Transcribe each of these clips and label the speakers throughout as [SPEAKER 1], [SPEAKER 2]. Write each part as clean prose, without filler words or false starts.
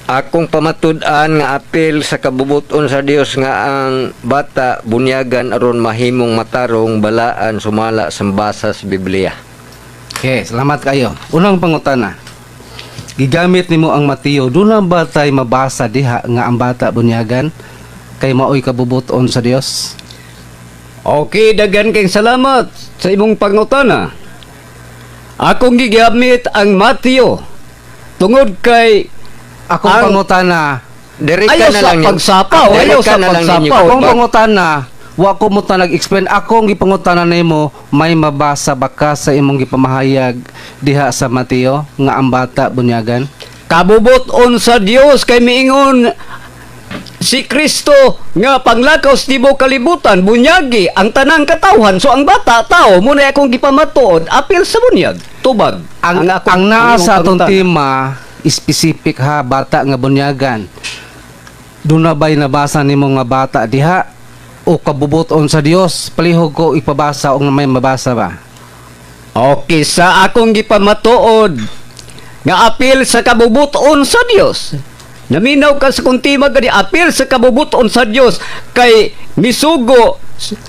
[SPEAKER 1] Akong pamatud-an nga apil sa kabubuton sa Dios nga ang bata bunyagan aron mahimong matarong balaan sumala sa basa sa Biblia.
[SPEAKER 2] Okay, salamat kayo. Unang pangutana. Gigamit nimo ang Mateo. Duna ba tay mabasa diha nga ang bata bunyagan kay maoy kabubuton sa Dios?
[SPEAKER 3] Okay, daghan kay salamat sa imong pangutana. Akong gigamit ang Mateo tungod kay
[SPEAKER 2] Akong pangutana,
[SPEAKER 1] Diri ka
[SPEAKER 3] Ayaw
[SPEAKER 1] na
[SPEAKER 3] sa
[SPEAKER 1] lang ninyo.
[SPEAKER 3] pagsapaw,
[SPEAKER 1] Diri
[SPEAKER 3] ayaw
[SPEAKER 1] ka
[SPEAKER 3] sa
[SPEAKER 1] na lang ninyo.
[SPEAKER 3] pagsapaw.
[SPEAKER 2] Akong pangutana, wa ko mo ta nag-explain. Akong gipangutana nimo, may mabasa ba ka sa imong gipamahayag diha sa Mateo nga ang bata bunyagan?
[SPEAKER 3] Kabubuton sa Dios kay miingon si Kristo nga panglakaw sa tibuok kalibutan, bunyagi ang tanang katawhan. So ang bata tao mo na akong gipamatuod apil sa bunyag. Tubag.
[SPEAKER 2] Ang naa
[SPEAKER 3] imong
[SPEAKER 2] sa atong
[SPEAKER 3] pangutana.
[SPEAKER 2] tema specific ha, bata nga bunyagan. Duna ba'y nabasa nimo nga bata diha o kabubuton sa Dios? Palihog ko ipabasa og may mabasa ba.
[SPEAKER 3] Okay, sa akong gipamatuod nga apil sa kabubuton sa Dios. Naminaw ka sa kung tema gani, apil sa kabubuton sa Dios kay misugo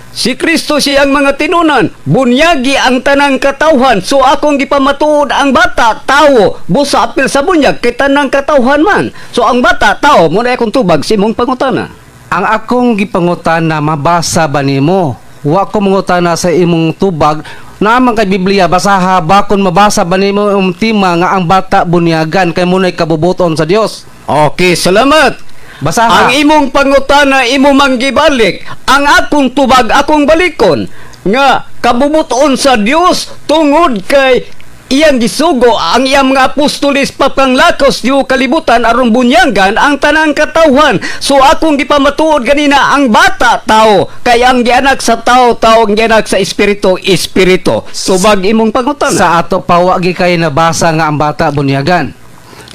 [SPEAKER 3] si Kristo siyang mga tinunan, bunyagi ang tanang katawhan. So akong gipamatuod, ang bata tawo busa apil sa bunyag kay tanang katawhan man. So ang bata tao mo na akong tubag sa imong pangutana.
[SPEAKER 2] Ang akong gipangutana, mabasa ba nimo? Wa ko mangutana sa imong tubag. Naman kay Biblia, basaha ba kung mabasa ba nimo ang tema nga ang bata bunyagan kay munay kabubuton sa Dios?
[SPEAKER 3] Okay, salamat.
[SPEAKER 2] Basaha.
[SPEAKER 3] Ang imong pangutana imo manggibalik, ang akong tubag akong balikon nga kabubuton sa Dios tungod kay iyang gisugo ang iyang mga apostoles papanglakaw tibuok kalibutan aron bunyagan ang tanang katawhan. So akong gipamatuod ganina, ang bata tao kay ang gianak sa tao tao, ang gianak sa espiritu espiritu. Tubag imong pangutana.
[SPEAKER 2] Sa ato pa wa gi kay nabasa nga ang bata bunyagan.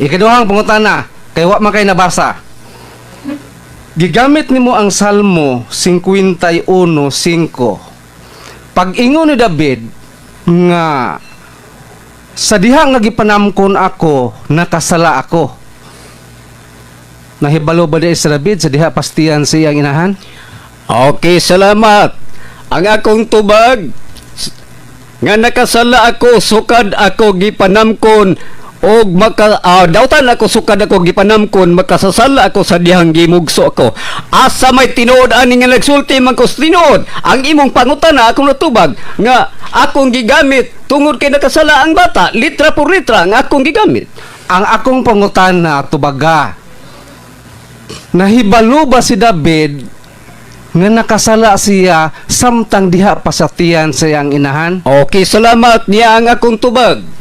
[SPEAKER 2] Ikaduhang pangutana, kay wa man kay nabasa. Gigamit nimo ang Salmo 51:5. Pag-ingon ni David nga sa diha nga gipanamkon ako, nakasala ako. Nahibalo ba di si David sa diha pastiyan sa iyang inahan?
[SPEAKER 3] Okay, salamat. Ang akong tubag nga nakasala ako sukad ako gipanamkon og maka dautan ako sukad ako gipanamkon, makasasala ako sa dihang gimugso ako. Asa may tinuod ani nga nagsulti man ko sa tinuod? Ang imong pangutana akong natubag nga akong gigamit tungod kay nakasala ang bata, litra por litra ang akong gigamit.
[SPEAKER 2] Ang akong pangutana, tubaga. Nahibalo ba si David nga nakasala siya samtang diha pa sa tiyan sa iyang inahan?
[SPEAKER 3] Okay, salamat. Niya ang akong tubag.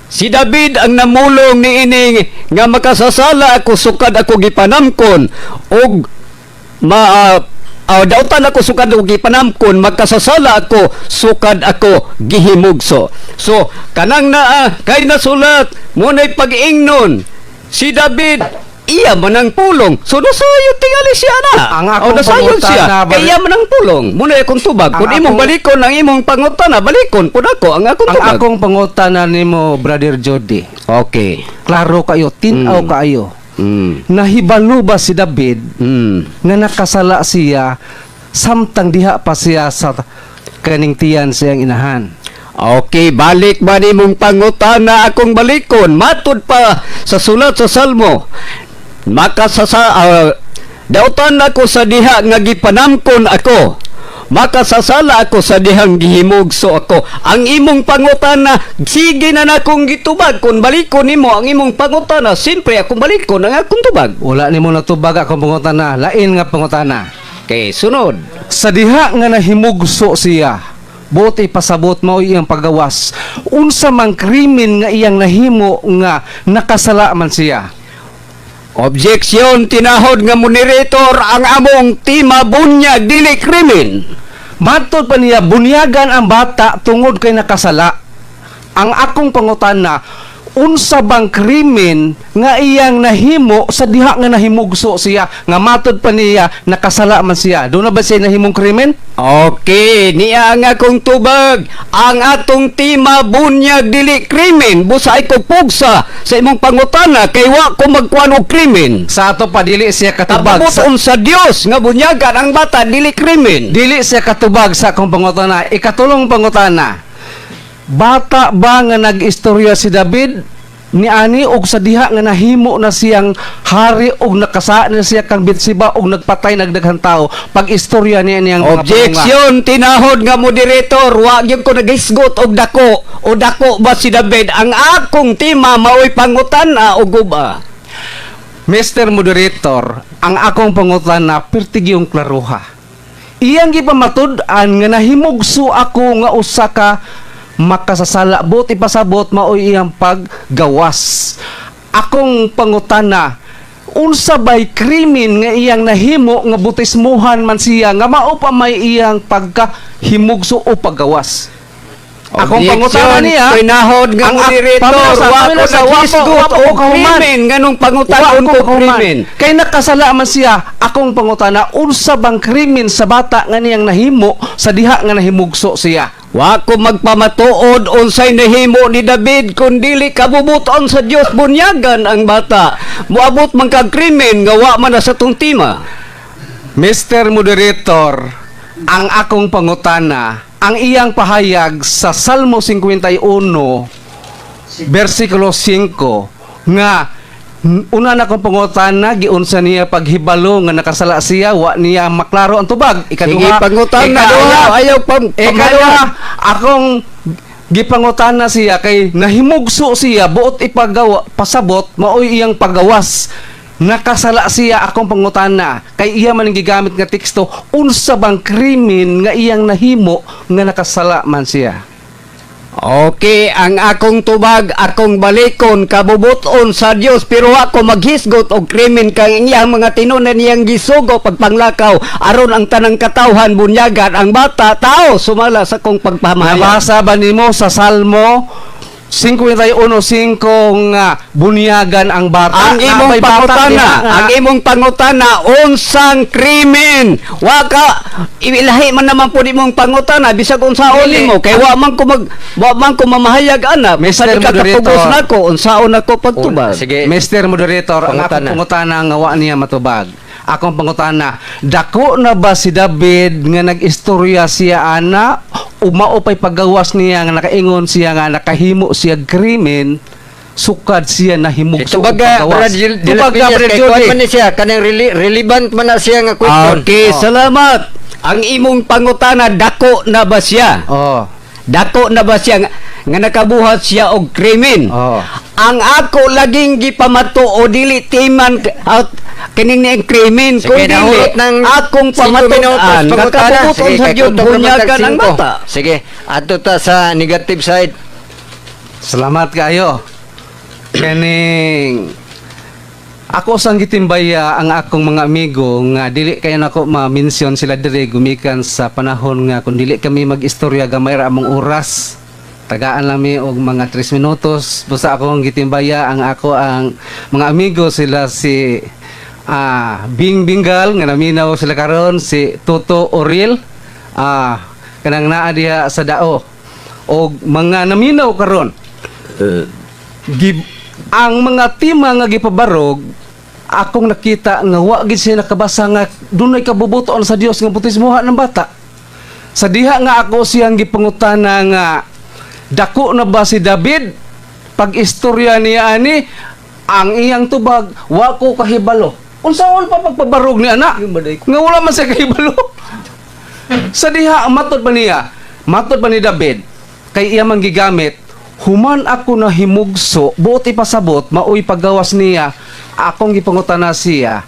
[SPEAKER 3] Si David ang namulong ni ining nga makasasala ako sukad ako gipanamkon og ma dautan ako sukad ako gipanamkon, makasasala ako sukad ako gihimugso. So kanang naa kay nasulat mo nay pag-ingnon si David, iya man ang pulong. So nasayod tingali siya na.
[SPEAKER 2] Ang akong
[SPEAKER 3] O, nasayod siya.
[SPEAKER 2] pangutana,
[SPEAKER 3] Kay iya man ang pulong. Muna akong tubag.
[SPEAKER 2] Ang
[SPEAKER 3] Kung imong balikon ang imong pangutana, balikon pud ako ang akong
[SPEAKER 2] Ang
[SPEAKER 3] tubag.
[SPEAKER 2] akong pangutana nimo, Brother Jody. Klaro kayo, tinaw kaayo. Nahibalo ba si David nga nakasala siya samtang diha pa siya sa kaning tiyan siyang inahan?
[SPEAKER 3] Okay, balik ba nimong pangutana akong balikon? Matud pa sa sulat sa Salmo. Makasasa dautan ako sa diha nga gipanamkon ako. Makasasala ako sa dihang gihimugso ako. Ang imong pangutana, sige na nakong gitubag. Kung balikon nimo ang imong pangutana, siyempre akong balikon ang akong tubag.
[SPEAKER 2] Wala nimo natubag akong pangutana, lain nga pangutana.
[SPEAKER 3] Okay, sunod.
[SPEAKER 2] Sa diha nga nahimugso siya, buti pasabot mo iyang pagawas. Unsa man krimen nga iyang nahimo nga nakasala man siya?
[SPEAKER 3] Objection, tinahod nga moderator, ang among tema bunyag, dili krimen.
[SPEAKER 2] Matod pa niya, bunyagan ang bata tungod kay nakasala. Ang akong pangutana, Unsa bang krimen nga iyang nahimo sa diha nga nahimugso siya, nga matod pa niya nakasala man siya? Doon na ba siya nahimong krimen?
[SPEAKER 3] Okay, niya ang akong tubag. Ang atong tema bunyag, dili krimen. Busa ay ko pugsa sa imong pangutana kay wa ko magkuan og krimen.
[SPEAKER 2] Sa ato pa, dili siya katubag sa,
[SPEAKER 3] Kabubuton sa Dios nga bunyagan ang bata dili krimen.
[SPEAKER 2] Dili siya katubag sa akong pangutana. Ikatulong pangutana, bata ba nga nag-istorya si David ni ani og sa diha nga nahimo na siyang hari og nakasa na siya kang Bathsheba og nagpatay nagdaghang tao, pag istorya niya niyang mga panunga?
[SPEAKER 3] Objection, tinahod nga moderator, wa gyud ko nagisgot og dako o dako ba si David. Ang akong tema maoy pangutana og guba.
[SPEAKER 2] Mr. Moderator, ang akong pangutana pertigi yung klaruha. Iyang gipamatud-an nga nahimugso ako nga usa ka makasasala, buot ipasabot maoy iyang paggawas. Akong pangutana, unsa bay krimen nga iyang nahimo nga butismuhan man siya nga mao pa may iyang pagkahimugso o paggawas? Akong pangutana niya,
[SPEAKER 3] tinahod nga
[SPEAKER 2] ang
[SPEAKER 3] moderator,
[SPEAKER 2] pamilya
[SPEAKER 3] wa ko
[SPEAKER 2] pamilya sa
[SPEAKER 3] nagisgot
[SPEAKER 2] wapo
[SPEAKER 3] og
[SPEAKER 2] kahuman.
[SPEAKER 3] krimen nganong
[SPEAKER 2] Wa
[SPEAKER 3] pangutanon
[SPEAKER 2] ko
[SPEAKER 3] ko
[SPEAKER 2] kahuman.
[SPEAKER 3] krimen.
[SPEAKER 2] Kay nakasala man siya, akong pangutana, unsa bang krimen sa bata nga niyang nahimo sa diha nga nahimugso siya?
[SPEAKER 3] Wa ko magpamatuod unsay nahimo ni David kun dili kabubuton sa Dios bunyagan ang bata. Moabot man kag krimen nga wa man na sa tong tema.
[SPEAKER 2] Mr. Moderator, ang akong pangutana, ang iyang pahayag sa Salmo 51 versikulo 5 nga una na akong pangutana, giunsa niya paghibalo nga nakasala siya? Wa niya maklaro ang tubag.
[SPEAKER 3] Sige,
[SPEAKER 2] Ikaduha,
[SPEAKER 3] pangutana,
[SPEAKER 2] ikaduha,
[SPEAKER 3] ayaw, ayaw pang
[SPEAKER 2] ikaduha, akong gipangutana siya kay nahimugso siya, buot ipagawa pasabot maoy iyang pagawas nakasala siya. Akong pangutana, kay iya man ang gigamit nga teksto, unsa bang krimen nga iyang nahimo nga nakasala man siya?
[SPEAKER 3] Okay, ang akong tubag, akong balikon, kabubuton sa Dios, pero ako maghisgot og krimen kang iyang mga tinunan niyang gisugo pagpanglakaw aron ang tanang katawhan bunyagan ang bata tao sumala sa kong pagpamahayag.
[SPEAKER 2] Nabasa ba nimo sa Salmo 51:5 nga bunyagan ang bata?
[SPEAKER 3] Ang imong
[SPEAKER 2] Napay bata
[SPEAKER 3] pangutana,
[SPEAKER 2] diha nga.
[SPEAKER 3] ang imong pangutana unsang krimen? Wa ka ilahi man naman pud imong pangutana bisag unsaon
[SPEAKER 2] Dili.
[SPEAKER 3] nimo kay wa man ko mamahayag ana.
[SPEAKER 2] Mr.
[SPEAKER 3] Mr. Ka
[SPEAKER 2] Moderator.
[SPEAKER 3] katubos nako unsaon ako pagtubag.
[SPEAKER 1] Sige.
[SPEAKER 2] Mr. Moderator, ang akong
[SPEAKER 1] Pangutana.
[SPEAKER 2] pangutana nga wa niya matubag. Akong pangutana, dako na ba si David nga nag-istorya siya ana o mao pa'y paggawas niya nga nakaingon siya nga nakahimo siya krimen sukad siya nahimugso og
[SPEAKER 1] Tubaga,
[SPEAKER 2] paggawas?
[SPEAKER 1] Brad Gil, de la
[SPEAKER 2] Tubaga,
[SPEAKER 1] Peñas,
[SPEAKER 2] Brad
[SPEAKER 1] kay kuwan
[SPEAKER 2] Jody.
[SPEAKER 1] man ni siya, kanang relevant man na siya nga question.
[SPEAKER 3] Okay,
[SPEAKER 1] Oh.
[SPEAKER 3] salamat. Ang imong pangutana, dako na ba siya?
[SPEAKER 2] Oh.
[SPEAKER 3] Dako na ba siya nga nakabuhat siya og krimen?
[SPEAKER 2] Oh.
[SPEAKER 3] Ang ako laging gipamatuo dili timan out kining ni ang krimen
[SPEAKER 1] Sige,
[SPEAKER 3] kun dili
[SPEAKER 1] nahulot ng
[SPEAKER 3] akong
[SPEAKER 1] 5 minutos
[SPEAKER 3] pamatuan nga
[SPEAKER 1] pangutana.
[SPEAKER 3] kabubuton
[SPEAKER 1] Sige,
[SPEAKER 3] sa
[SPEAKER 1] kay
[SPEAKER 3] Dios
[SPEAKER 1] kutob naman tag
[SPEAKER 3] bunyagan ang
[SPEAKER 1] 5.
[SPEAKER 3] bata.
[SPEAKER 1] Sige, adto ta sa negative side.
[SPEAKER 2] Salamat kayo. Kaning ako sang gitimbaya ang akong mga amigo nga dili kayo nako ma-mention sila diri gumikan sa panahon nga kung dili kami mag-istorya gamay ra among oras. Tagaan lang mi og mga 3 minutos. Basta akong gitimbaya ang ako ang mga amigo, sila si Bing Bingal nga naminaw sila karon, si Toto Oriel kanang naa diha sa Dao og mga naminaw karon. Ang mga tima nga gipabarog, akong nakita nga wa gid siya nakabasa nga dunay kabubuton sa Dios nga butismuha ng bata. Sa diha nga ako siyang gipangutana nga dako na ba si David pag istorya niya ani, ang iyang tubag, "Wa ko kahibalo." Unsaon pa pagpabarog ni ana nga wala man siya kahibalo? Sa diha matod pa niya, matod pa ni David kay iya man gigamit, "Human ako na himugso, buot ipasabot maoy paggawas niya." Akong gipangutana siya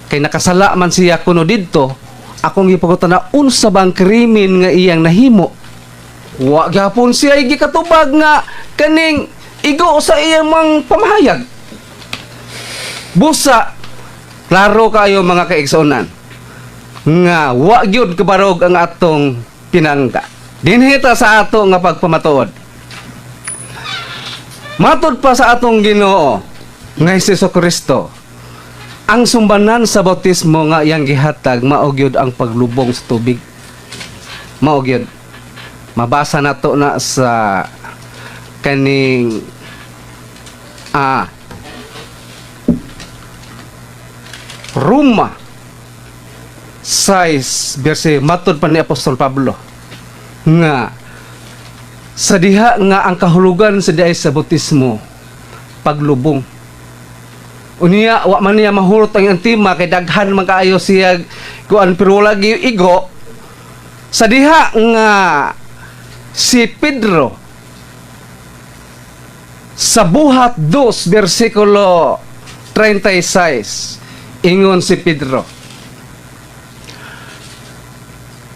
[SPEAKER 2] kay nakasala man siya kuno didto. Akong gipangutana, unsa bang krimen nga iyang nahimo? Wa gyapon siya gikatubag nga kaning igo sa iyang mang pamahayag. Busa klaro kayo, mga kaigsuonan, nga wa gyud kabarog ang atong pinangga. Dinhi ta sa ato nga pagpamatuod. Matod pa sa atong Ginoo nga si Kristo, ang sumbanan sa bautismo nga iyang gihatag mao gyud ang paglubong sa tubig. Mao gyud. Mabasa nato na sa kaning Roma 6 verse, matod pa ni Apostol Pablo nga sa diha nga ang kahulugan sa diay sa bautismo paglubong. Unya wa man niya mahurot ang iyang tema kay daghan man kaayo siya kuan, pero wala gyud igo sa diha nga si Pedro sa Buhat 2 versikulo 36, ingon si Pedro,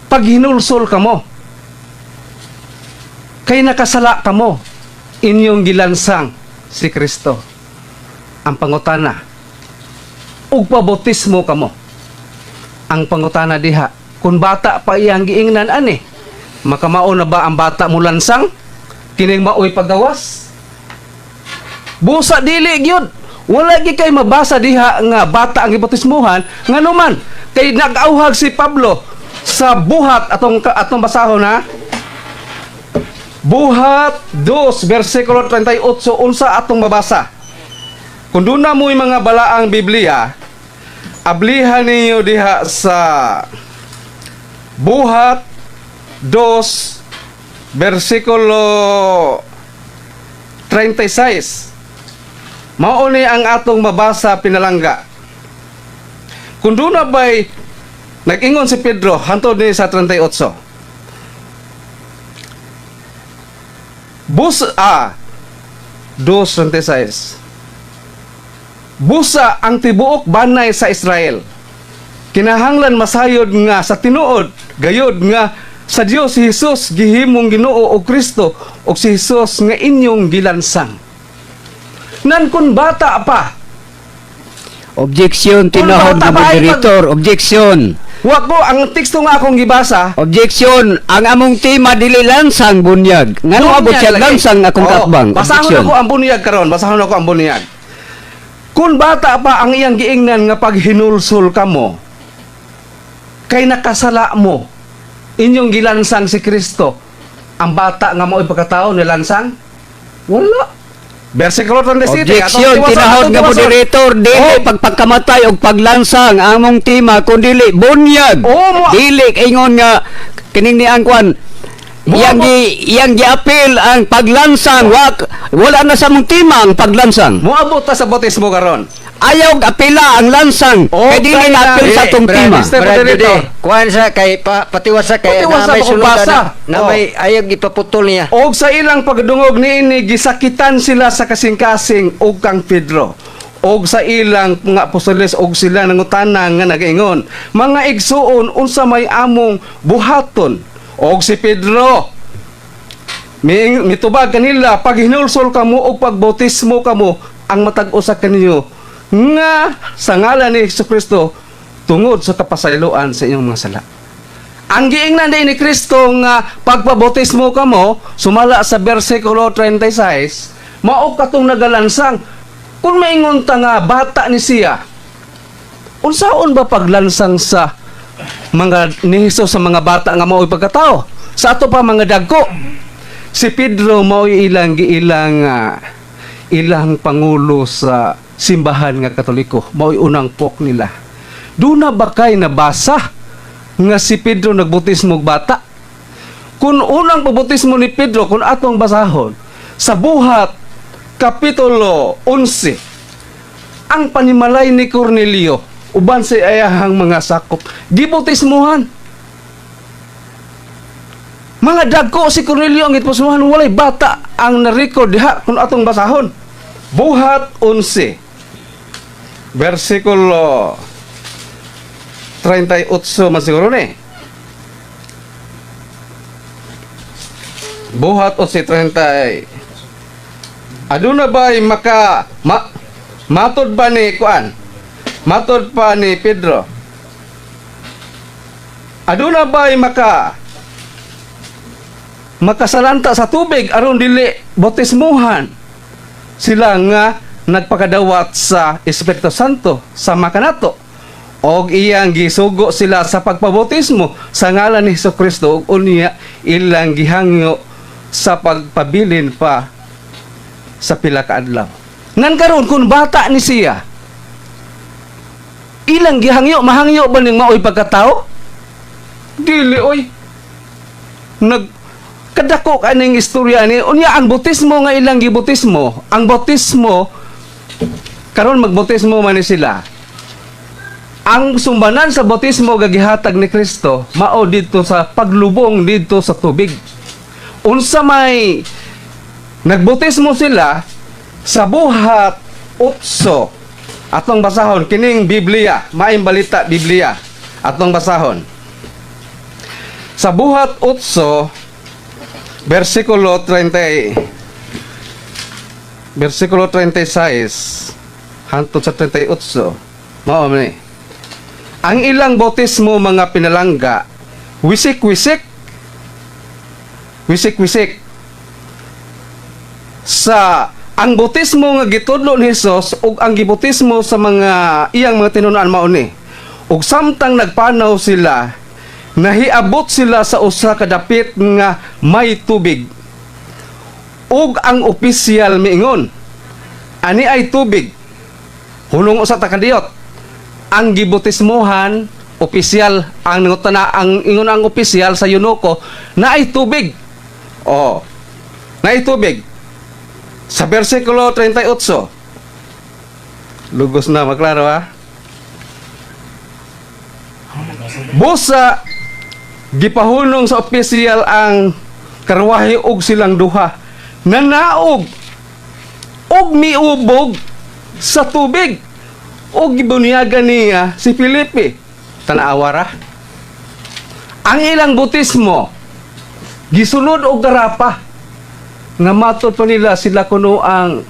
[SPEAKER 2] "Paghinulsol kamo kay nakasala kamo, inyong gilansang si Kristo." Ang pangutana, ug pabautismo kamo. Ang pangutana diha, kung bata pa iyang giingnan ani, makamao na ba ang bata mulansang kining maoy paggawas? Busa dili gyud. Wala gyud kay mabasa diha nga bata ang gibautismuhan. Ngano man kay nag-auhag si Pablo sa Buhat, atong atong basahon ha. Buhat 2 versikulo 38, unsa atong mabasa? Kung doon na mo'y mga balaang Biblia, ablihan ninyo diha sa Buhat 2 versikulo 36. Mao ni ang atong mabasa, pinalangga. Kung doon na ba'y nag-ingon si Pedro, hantod ni sa 38. Bus a 2:36. "Busa ang tibuok banay sa Israel kinahanglan masayod nga sa tinuod gayod nga sa Dios si Jesus gihimong Ginoo o Kristo, ug si Jesus nga inyong gilansang." Nan kun bata pa,
[SPEAKER 3] Objection,
[SPEAKER 2] Kung
[SPEAKER 3] tinahod
[SPEAKER 2] bata
[SPEAKER 3] nga
[SPEAKER 2] pa ay
[SPEAKER 3] moderator. Objection.
[SPEAKER 2] Wa ko ang teksto nga akong gibasa.
[SPEAKER 3] Objection. Ang among tema dili lansang, bunyag. Ngano abot
[SPEAKER 2] Bunyag
[SPEAKER 3] siya
[SPEAKER 2] lagi.
[SPEAKER 3] lansang akong
[SPEAKER 2] Oo,
[SPEAKER 3] katbang?
[SPEAKER 2] basahon
[SPEAKER 3] Objection.
[SPEAKER 2] ako ang bunyag karon, basahon ako ang bunyag. Kung bata pa ang iyang giingnan nga paghinulsol kamo kay nakasala mo, inyong gilansang si Kristo. Ang bata nga mao'y pagkatao nilansang? Wala. Versikulo 37.
[SPEAKER 3] Objection,
[SPEAKER 2] atong tiwason,
[SPEAKER 3] tinahod
[SPEAKER 2] atong
[SPEAKER 3] nga
[SPEAKER 2] tiwason.
[SPEAKER 3] moderator, dili
[SPEAKER 2] Oh.
[SPEAKER 3] pagpagkamatay og paglansang ang among tema kun dili bunyag.
[SPEAKER 2] Oo,
[SPEAKER 3] Dili ingon nga kining ni ang kwan. Iyang giapil ang paglansang, wala na sa among tema ang paglansang.
[SPEAKER 2] Moabot ta sa bautismo karon.
[SPEAKER 3] Ayaw apila ang lansang
[SPEAKER 2] Oh,
[SPEAKER 3] kay dili
[SPEAKER 2] kay
[SPEAKER 3] na apil
[SPEAKER 2] na-
[SPEAKER 3] sa atong
[SPEAKER 1] Brad,
[SPEAKER 3] tema.
[SPEAKER 2] Mr.
[SPEAKER 1] Brad
[SPEAKER 2] Moderator.
[SPEAKER 1] Jude, kuhan sa kay pa, patiwas sa kay
[SPEAKER 2] Patiwas sa
[SPEAKER 1] na may
[SPEAKER 2] akong
[SPEAKER 1] sunod
[SPEAKER 2] basa.
[SPEAKER 1] na
[SPEAKER 2] Oh.
[SPEAKER 1] may ayaw gipaputol niya.
[SPEAKER 2] Og sa ilang pagdungog niini, gisakitan sila sa kasing-kasing og kang Pedro og sa ilang mga apostoles, og sila nangutana nga nagaingon, "Mga igsuon, unsa may among buhaton?" Og si Pedro mitubag kanila, "Paghinulsol kamo og pagbautismo kamo ang matag usa kaninyo nga sa ngalan ni Kristo tungod sa kapasayloan sa inyong mga sala." Ang giingnan din ni Kristo nga pagpabautismo kamo sumala sa versikulo 36, mao katong nagalansang. Kung maingon ta nga bata ni siya, unsaon ba paglansang sa mga ni Jesus sa mga bata nga mao'y pagkatao? Sa ato pa mga dagko. Si Pedro mao'y ilang giilang ilang pangulo sa simbahan nga Katoliko, mao'y unang pok nila. Duna ba kay nabasa nga si Pedro nagbautismo og bata? Kung unang pabautismo ni Pedro, kung atong basahon sa Buhat Kapitulo 11, ang panimalay ni Cornelio uban sa ayahang mga sakop gibautismuhan. Mga dagko si Cornelio ang gibautismuhan, walay bata ang na-record diha kung atong basahon. Buhat 11 versikulo 38 man siguro ni. Buhat 11:30. Aduna ba'y maka matod ba ni kuan? Matod pa ni Pedro. Aduna ba'y makasalanta sa tubig aron dili bautismuhan? Sila nga nagpakadawat sa Espiritu Santo sama kanato. Og iyang gisugo sila sa pagpabautismo sa ngalan ni Hesus Kristo ug unya ilang gihangyo sa pagpabilin pa sa pila ka adlaw. Ngan karon kung bata ni siya, ilang gihangyo, mahangyo ba ning maoy pagkatao? Dili oy. Nag kadako kaning istorya ni. Unya ang bautismo nga ilang gibautismo, ang bautismo karon, magbautismo man ni sila. Ang sumbanan sa bautismo nga gihatag ni Kristo mao didto sa paglubong didto sa tubig. Unsa may nagbautismo sila sa Buhat 8. Atong basahon kining Biblia, Maayong Balita Biblia. Atong basahon. Sa Buhat 8 versikulo 30, versikulo 36 hangtod sa 38, mao man ni. Ang ilang bautismo, mga pinalangga, wisik-wisik, wisik-wisik sa ang bautismo nga gitudlo ni Hesus ug ang gibautismo sa mga iyang mga tinunan mao ni. Ug samtang nagpanaw sila, nahiabot sila sa usa ka dapit nga may tubig. Ug ang opisyal miingon, "Ani ay tubig. Hunong usa ta kadiyot?" Ang gibautismohan opisyal ang nangutana. Ang ingon ang opisyal sa eunuko na ay tubig. Oh, naay tubig. Sa versikulo 38, lugos na maklaro ha. Busa gipahunong sa opisyal ang karwahe og silang duha nanaog og miubog sa tubig og gibunyagan niya si Felipe. Tanawa ra. Ang ilang bautismo gisunod og garapa nga matod pa nila sila kuno ang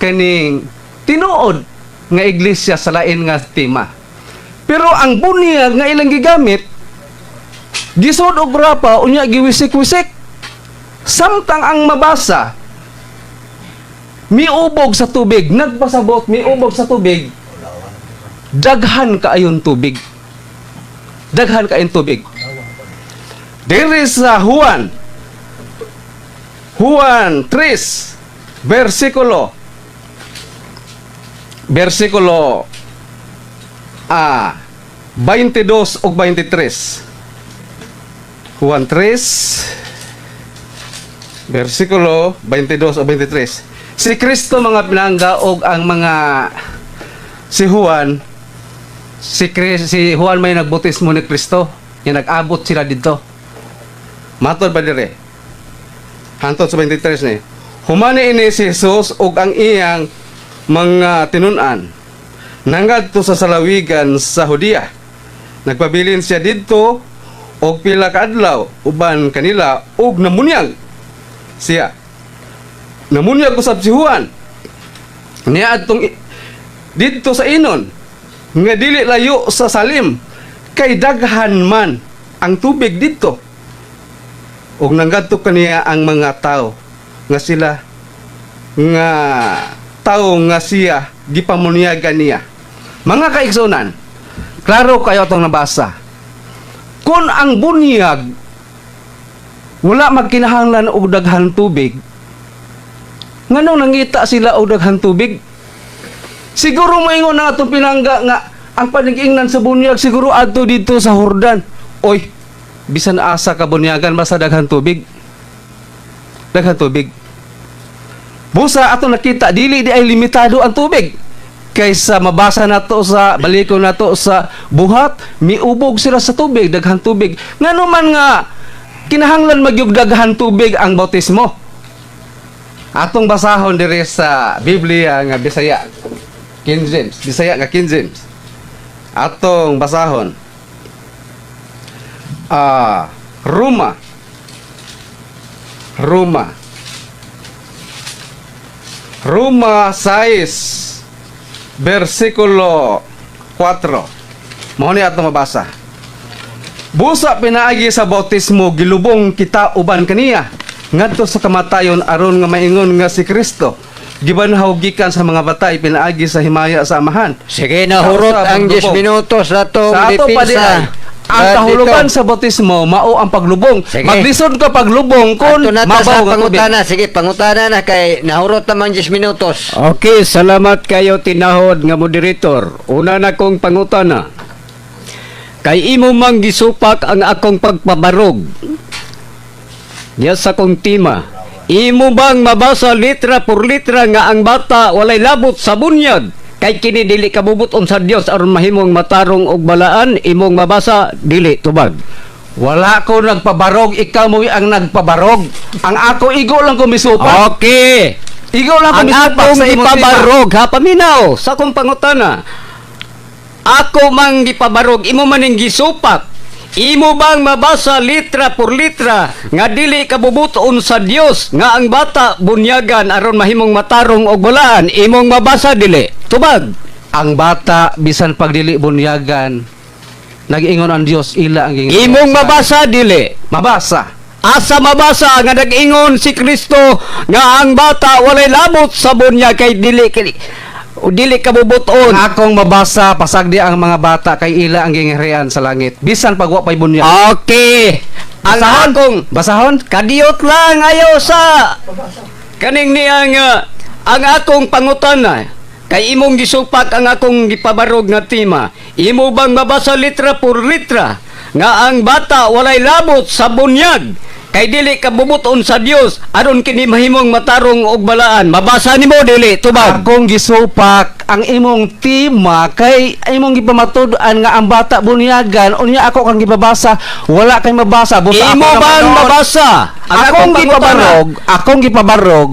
[SPEAKER 2] kaning tinuod nga iglesia sa lain nga tema. Pero ang bunyag nga ilang gigamit, gisunod og grapa, unya giwisik-wisik. Samtang ang mabasa, miubog sa tubig, nagpasabot, miubog sa tubig, daghan kaayon tubig. Daghan kaayon tubig. Diri sa Juan, Juan 3, versikulo 22 ug 23. Juan 3 versikulo 22 o 23. Si Kristo, mga pinangga, og ang mga si Juan, si Juan may nagbautismo ni Kristo. Yung nag-abot sila didto. Matod ba dire? Hantod sa 23 ni. Humani ini si Jesus ug ang iyang mga tinun-an, nangadto sa salawigan sa Judea. Nagpabilin siya didto og pila ka adlaw uban kanila ug namunyag siya. Namunyag usab si Juan. Niya adtong didto sa Enon nga dili layo sa Salim kay daghan man ang tubig didto. Ug nangadto kaniya ang mga tao nga sila nga tao nga siya gipamunyagan niya. Mga kaigsunan, klaro kayo atong nabasa. Kung ang bunyag wala magkinahanglan og daghan tubig, nganong nangita sila og daghan tubig? Siguro moingon na atong pinangga nga ang panigingnan sa bunyag siguro adto didto sa Jordan. Oy, bisan asa ka bunyagan basta daghan tubig. Daghan tubig. Busa ato nakita dili di ay limitado ang tubig. Kaysa mabasa nato sa baliko nato sa Buhat, miubog sila sa tubig, daghan tubig. Ngano man nga kinahanglan magyug daghan tubig ang bautismo? Atong basahon diri sa Biblia nga Bisaya. King James, Bisaya nga King James. Atong basahon. Roma. Roma. Roma 6 versikulo 4. Mao ni atong mabasa. Busa pinaagi sa bautismo gilubong kita uban kaniya ngadto sa kamatayon aron nga maingon nga si Kristo Gibanhaw gikan sa mga batay pinaagi sa himaya sa Amahan.
[SPEAKER 1] Sige, nahurot
[SPEAKER 2] Sa
[SPEAKER 1] ang 10
[SPEAKER 2] paglubong.
[SPEAKER 1] minutos sa atong
[SPEAKER 2] Sa ato pa di
[SPEAKER 1] depensa.
[SPEAKER 2] ay, ang kahulugan sa bautismo mao ang paglubong.
[SPEAKER 1] Sige.
[SPEAKER 2] Maglisod ka paglubong kung
[SPEAKER 1] Ato na ta sa
[SPEAKER 2] mabaw nga tubig.
[SPEAKER 1] pangutana. Sige, pangutana na kay nahurot naman 10 minutos.
[SPEAKER 3] Okay, salamat kayo tinahod nga moderator. Una na kong pangutana. Kay imo mang gisupak ang akong pagpabarog. Diya sa kong tima. Imo bang mabasa litra por litra nga ang bata walay labot sa bunyag? Kay kini dili kabubuton sa Dios aron mahimong matarong og balaan, imong mabasa dili, tubag.
[SPEAKER 2] Wala ko nagpabarog, ikaw mo ang nagpabarog. Ang ako, igo lang ko misupak.
[SPEAKER 3] Okay.
[SPEAKER 2] Igo lang ko
[SPEAKER 3] Ang
[SPEAKER 2] misupak
[SPEAKER 3] akong
[SPEAKER 2] sa imong tema.
[SPEAKER 3] gipabarog ha, paminaw sa akong pangutana. Ako mang gipabarog, imo man ning gisupak. Imo bang mabasa litra por litra nga dili kabubuton sa Dios nga ang bata bunyagan aron mahimong matarong og balaan, imong mabasa dili, tubag?
[SPEAKER 2] Ang bata bisan pagdili bunyagan, nag-ingon ang Dios ila ang gingon.
[SPEAKER 3] Imong mabasa dili?
[SPEAKER 2] Mabasa.
[SPEAKER 3] Asa mabasa nga nag-ingon si Kristo nga ang bata walay labot sa bunyag kay dili kay, dili kabubuton?
[SPEAKER 2] Ang akong mabasa, pasagdi ang mga bata kay ila ang gingharian sa langit. Bisan pag wa pay bunyag.
[SPEAKER 3] Okay. Ang
[SPEAKER 2] Basahon?
[SPEAKER 3] akong
[SPEAKER 2] Basahon?
[SPEAKER 3] Kadiyot lang ayaw sa kaning niya nga ang akong pangutana kay imong gisupak ang akong gipabarog nga tema. Imo bang mabasa litra por litra nga ang bata walay labot sa bunyag kay dili kabubuton sa Dios aron kini mahimong matarong og balaan? Mabasa nimo dili, tubag?
[SPEAKER 2] Akong gisupak ang imong tema kay imong gipamatud-an nga ang bata bunyagan, unya ako kang gibabasa, wala kay mabasa, busa ako
[SPEAKER 3] Imo
[SPEAKER 2] na
[SPEAKER 3] bang
[SPEAKER 2] manood.
[SPEAKER 3] mabasa ang
[SPEAKER 2] Akong
[SPEAKER 3] akong pangutana?
[SPEAKER 2] gipabarog, akong gipabarog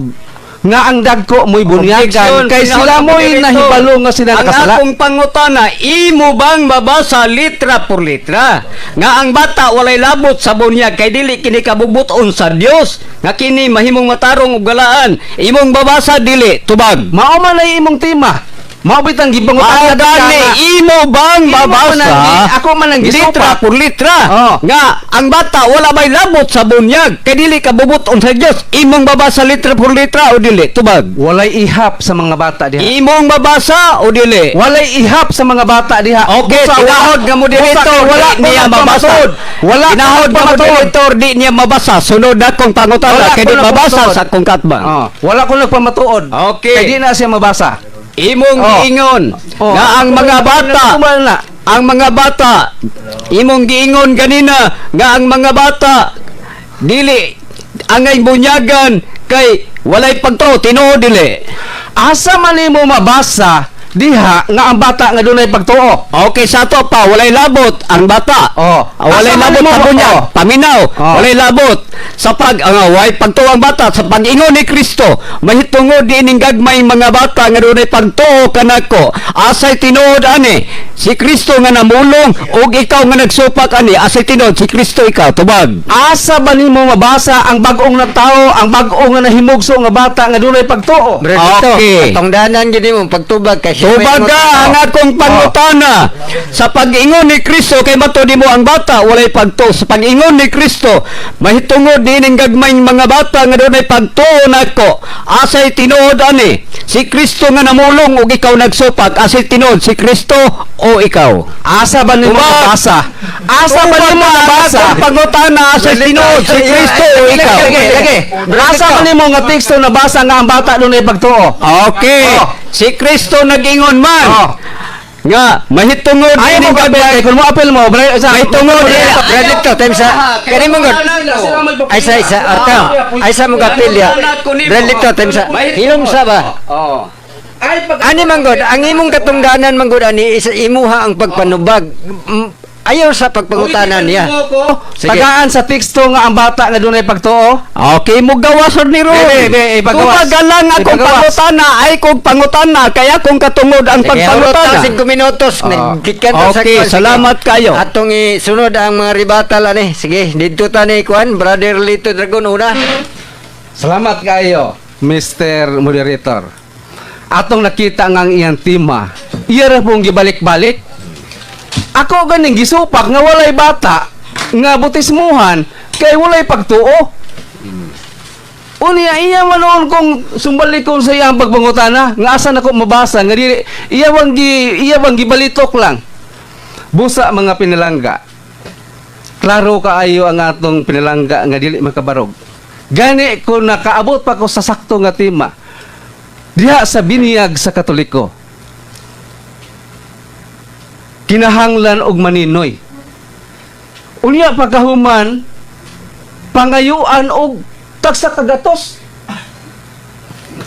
[SPEAKER 2] nga ang dagko mo'y bunyagan
[SPEAKER 3] Objection,
[SPEAKER 2] kay
[SPEAKER 3] pinahon
[SPEAKER 2] sila
[SPEAKER 3] ang
[SPEAKER 2] mo'y
[SPEAKER 3] moderator.
[SPEAKER 2] nahibalo nga sila
[SPEAKER 3] Ang
[SPEAKER 2] nakasala.
[SPEAKER 3] akong pangutana, imo bang mabasa litra por litra nga ang bata walay labot sa bunyag kay dili kini kabubuton sa Dios nga kini mahimong matarong ug galaan? Imong babasa dili, tubag?
[SPEAKER 2] Mao man ay imong tema. Mao bitang gipangutan
[SPEAKER 3] Mao gani, imo bang
[SPEAKER 2] Imo man
[SPEAKER 3] babasa
[SPEAKER 2] ako man ang
[SPEAKER 3] litra
[SPEAKER 2] gisupak.
[SPEAKER 3] por litra
[SPEAKER 2] Oh.
[SPEAKER 3] nga ang bata wala may labot sa bunyag kay dili kabubuton sa Dios? Imong babasa litra por litra o dili, tubag?
[SPEAKER 2] Walay ihap sa mga bata diha.
[SPEAKER 3] Imong babasa o dili?
[SPEAKER 2] Walay ihap sa mga bata diha.
[SPEAKER 3] Okay,
[SPEAKER 2] Busa,
[SPEAKER 3] tinahod nga moderator,
[SPEAKER 2] busa, wala
[SPEAKER 3] di niya
[SPEAKER 2] ko
[SPEAKER 3] mabasa.
[SPEAKER 2] nagpamatuod. Wala ko
[SPEAKER 3] Tinahod nga
[SPEAKER 2] nagpamatuod.
[SPEAKER 3] moderator, di niya mabasa. Sunod akong pangutana
[SPEAKER 2] Wala
[SPEAKER 3] kay
[SPEAKER 2] ko
[SPEAKER 3] di mabasa
[SPEAKER 2] nagpamatuod.
[SPEAKER 3] sa akong katbang.
[SPEAKER 2] Oh, wala ko nagpamatuod.
[SPEAKER 3] Okay.
[SPEAKER 2] Kay di na siya mabasa.
[SPEAKER 3] Imong
[SPEAKER 2] Oh.
[SPEAKER 3] giingon
[SPEAKER 2] Oh.
[SPEAKER 3] nga ang mga bata,
[SPEAKER 2] Kumal na.
[SPEAKER 3] ang mga bata, imong giingon ganina nga ang mga bata dili angay bunyagan kay walay pagtuo, tinuod dili?
[SPEAKER 2] Asa man nimo mabasa diha nga ang bata nga dunay pagtuo?
[SPEAKER 3] Okay, sa ato pa, walay labot ang bata.
[SPEAKER 2] Oh.
[SPEAKER 3] Ah, walay
[SPEAKER 2] Asa man
[SPEAKER 3] labot
[SPEAKER 2] nimo
[SPEAKER 3] sa bunyag.
[SPEAKER 2] Oh.
[SPEAKER 3] Paminaw,
[SPEAKER 2] Oh.
[SPEAKER 3] walay labot. Sa pag ang way pagtuo ang bata sa pag-ingon ni Kristo, mahitungod diining gagmay mga bata nga dunay pagtuo kanako. Asay tinuod ani? Si Kristo nga namulong ug ikaw nga nagsupak ani, asay tinuod? Si Kristo ikaw, tubag?
[SPEAKER 2] Asa ba nimo mabasa ang bag-ong na tao, ang bag-ong nga nahimugso nga bata nga dunay pagtuo?
[SPEAKER 1] Brad Lito,
[SPEAKER 3] Okay.
[SPEAKER 1] atong danan gid mo pagtubag kay siya may
[SPEAKER 3] Tubaga ang akong pangutana sa pag-ingon ni Kristo kay mato mo ang bata walay pagtuo sa pag-ingon ni Kristo, mahitungod dining gagmayng mga bata nga dunay pagtuo nako. Asay tinuod ani? Si Kristo nga namulong ug ikaw nagsupak, asay tinuod? Si Kristo o ikaw?
[SPEAKER 2] Asa ba nimo
[SPEAKER 3] Tubag.
[SPEAKER 2] mabasa? Asa ba
[SPEAKER 3] Tubaga
[SPEAKER 2] nimo
[SPEAKER 3] ang
[SPEAKER 2] mabasa?
[SPEAKER 3] akong pangutana, asay tinuod? Si Kristo o ikaw?
[SPEAKER 2] Lagi, lagi. Asa ba nimo nga teksto nabasa nga ang bata dunay pagtuo?
[SPEAKER 3] Okay.
[SPEAKER 2] Oh.
[SPEAKER 3] Si Kristo nag-ingon man
[SPEAKER 2] Oh.
[SPEAKER 3] nga mahitungod
[SPEAKER 2] Ayaw mo
[SPEAKER 3] dining
[SPEAKER 2] kapil kay kung mo apil mo, bre, sa
[SPEAKER 3] May tungod.
[SPEAKER 1] Brad Lito, time sa kani mo gud. Ay sa isa arta. Ay sa mo gapil ya. Brad Lito, time sa hilom sa ba?
[SPEAKER 3] Oh.
[SPEAKER 2] Ay pag
[SPEAKER 1] Ani man gud, ang imong katungdanan man gud ani isa imuha ang pagpanubag. Ayaw sa pagpangutana niya. Sige.
[SPEAKER 2] Tagaan sa teksto nga ang bata nga dunay pagtuo.
[SPEAKER 3] Okay, mo gawason ni Ron.
[SPEAKER 2] Be, be, ipagawas.
[SPEAKER 3] Tubaga lang akong
[SPEAKER 2] Ipagawas.
[SPEAKER 3] pangutana ay kong pangutana kaya kong katungod ang
[SPEAKER 1] Sige, hurot
[SPEAKER 3] pagpangutana.
[SPEAKER 1] ta 5 minutos. Nagkikan ta sa
[SPEAKER 3] Okay,
[SPEAKER 1] kuwan. Sige.
[SPEAKER 3] salamat kayo.
[SPEAKER 1] Atong isunod ang mga ribatal ani. Sige, didto ta ni kuan, Brother Lito Dragon una.
[SPEAKER 2] Salamat kayo, Mr. Moderator. Atong nakita nga ang iyang tema. Iya ra pong gibalik-balik. Ako ganing gisupak nga walay bata nga butismuhan kay walay pagtuo. Unya iya man noon kung sumbalikon sa iyang pagpangutana nga asa nako mabasa nga dili iya bang gibalitok lang. Busa, mga pinalangga. Klaro kaayo ang atong pinalangga nga dili makabarog. Gani kung nakaabot pa ko sa sakto nga tema diha sa binyag sa Katoliko, kinahanglan og maninoy. Unya pagkahuman, pangayuan og tagsa kagatos.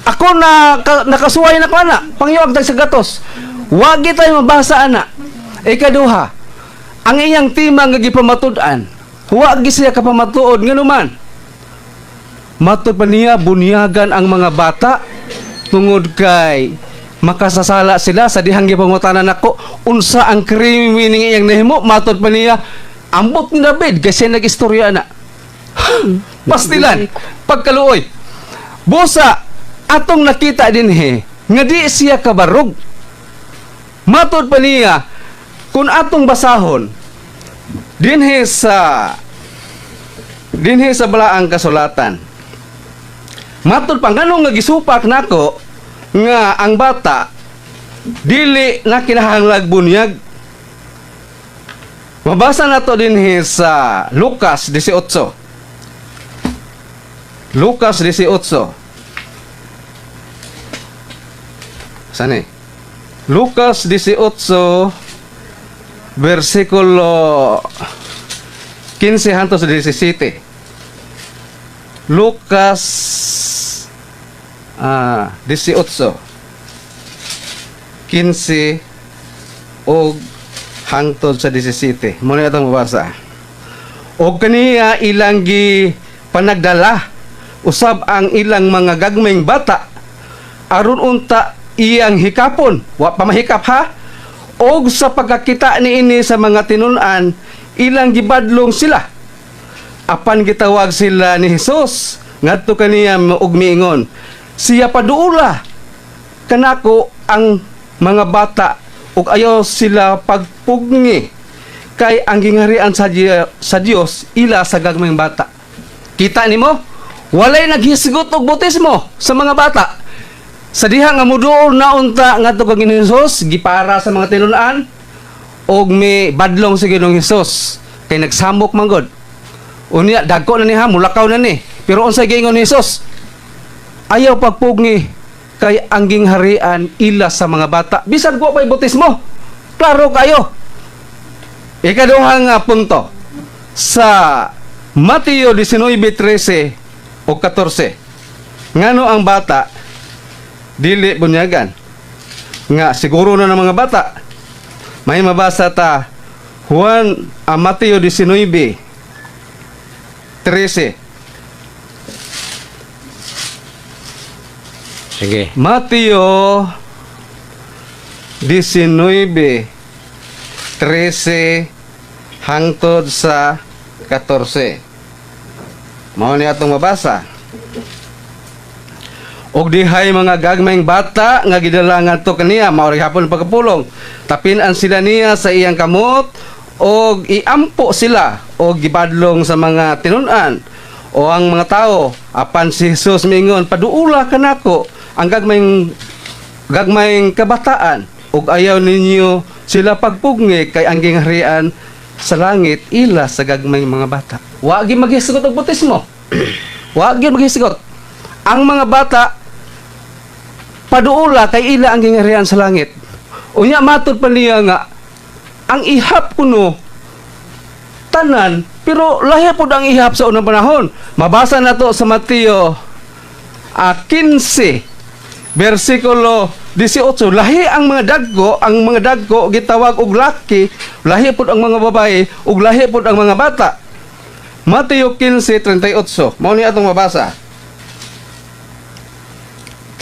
[SPEAKER 2] Ako na nakasuway na ko ana, pangayuan tagsa gatos. Wag tayo mabasa ana. Ikaduha, ang iyang tema nga gipamatud-an, wa gi siya kapamatuod nganuman. Matud pa niya, bunyagan ang mga bata tungod kay makasasala sila. Sa dihang gipangutanan nako unsa ang krimen ning iyang nahimo, matud pa niya ambot ni David kasi nag-istorya na. Pastilan pagkaluoy. Busa atong nakita dinhi nga di siya kabarog. Matud pa niya, kung atong basahon dinhi sa Balaang Kasulatan, matud pa nganong nga gisupak nako nga ang bata dili na kinahanglag bunyag. Mabasa nato dinhi sa Lucas 18. Lucas 18. Saan eh? Lucas 18 versikulo 15 hangtod sa 17. Lucas 18 15 og hangtod sa 17. Muna itong mabasa. Og kaniya ilang gi panagdala usab ang ilang mga gagmayng bata aron unta iyang hikapon. Wa pa mahikap ha. Og sa pagkakita niini sa mga tinun-an, ilang gibadlong sila. Apan gitawag sila ni Jesus ngadto kaniya ug miingon siya, "Paduula kanako ang mga bata ug ayaw sila pagpugngi kay ang gingharian sa Dios ila sa gagmayng bata." Kita nimo, walay naghisgot og bautismo sa mga bata. Sa diha nga muduol na unta ngadto kang Hesus, gipara sa mga tinun-an og mi badlong sa Ginoong Hesus kay nagsamok man gud. Unya dagko na ni ha, mulakaw na ni. Pero unsay giingon ni Hesus? "Ayaw pagpugngi kay ang gingharian ila sa mga bata." Bisan ko pa'y bautismo. Klaro kayo. Ikaduha nga punto sa Mateo 19:13 o 14. Ngano ang bata dili bunyagan? Nga siguro na ng mga bata. May mabasa ta Juan a Mateo 19:13.
[SPEAKER 1] Sige.
[SPEAKER 2] Mateo 19:13 hangtod sa 14. Mao ni atong mabasa. Og dihay mga gagmayng bata nga gidala ngadto kaniya, mao ra gihapon pagkapulong. Tapin-an sila niya sa iyang kamot og iampo sila og gibadlong sa mga tinun-an o ang mga tao. Apan si Jesus miingon, "Paduula kanako ang gagmayng gagmayng kabataan ug ayaw ninyo sila pagpugngi kay ang gingharian sa langit ila sa gagmayng mga bata." Wa gyud maghisgot og bautismo. Wa gyud maghisgot. Ang mga bata paduula kay ila ang gingharian sa langit. Unya matud pa niya nga ang ihap kuno tanan, pero lahi pod ang ihap sa unang panahon. Mabasa nato sa Mateo 15 versikulo 18. Lahi ang mga dagko gitawag og laki, lahi pod ang mga babae ug lahi pod ang mga bata. Mateo 15:38. Mao ni atong mabasa.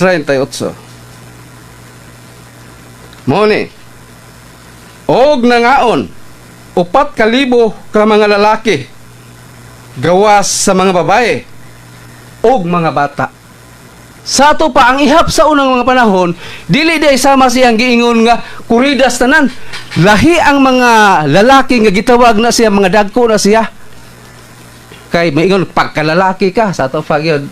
[SPEAKER 2] 38. Mao ni. Og nangaon 4,000 ka mga lalaki gawas sa mga babae ug mga bata. Sa ato pa ang ihap sa unang mga panahon, dili day sama siyang giingon nga kuridas tanan. Lahi ang mga lalaki nga gitawag na siya mga dagko na siya. Kay maingon pagkalalaki ka sa ato pa gyud.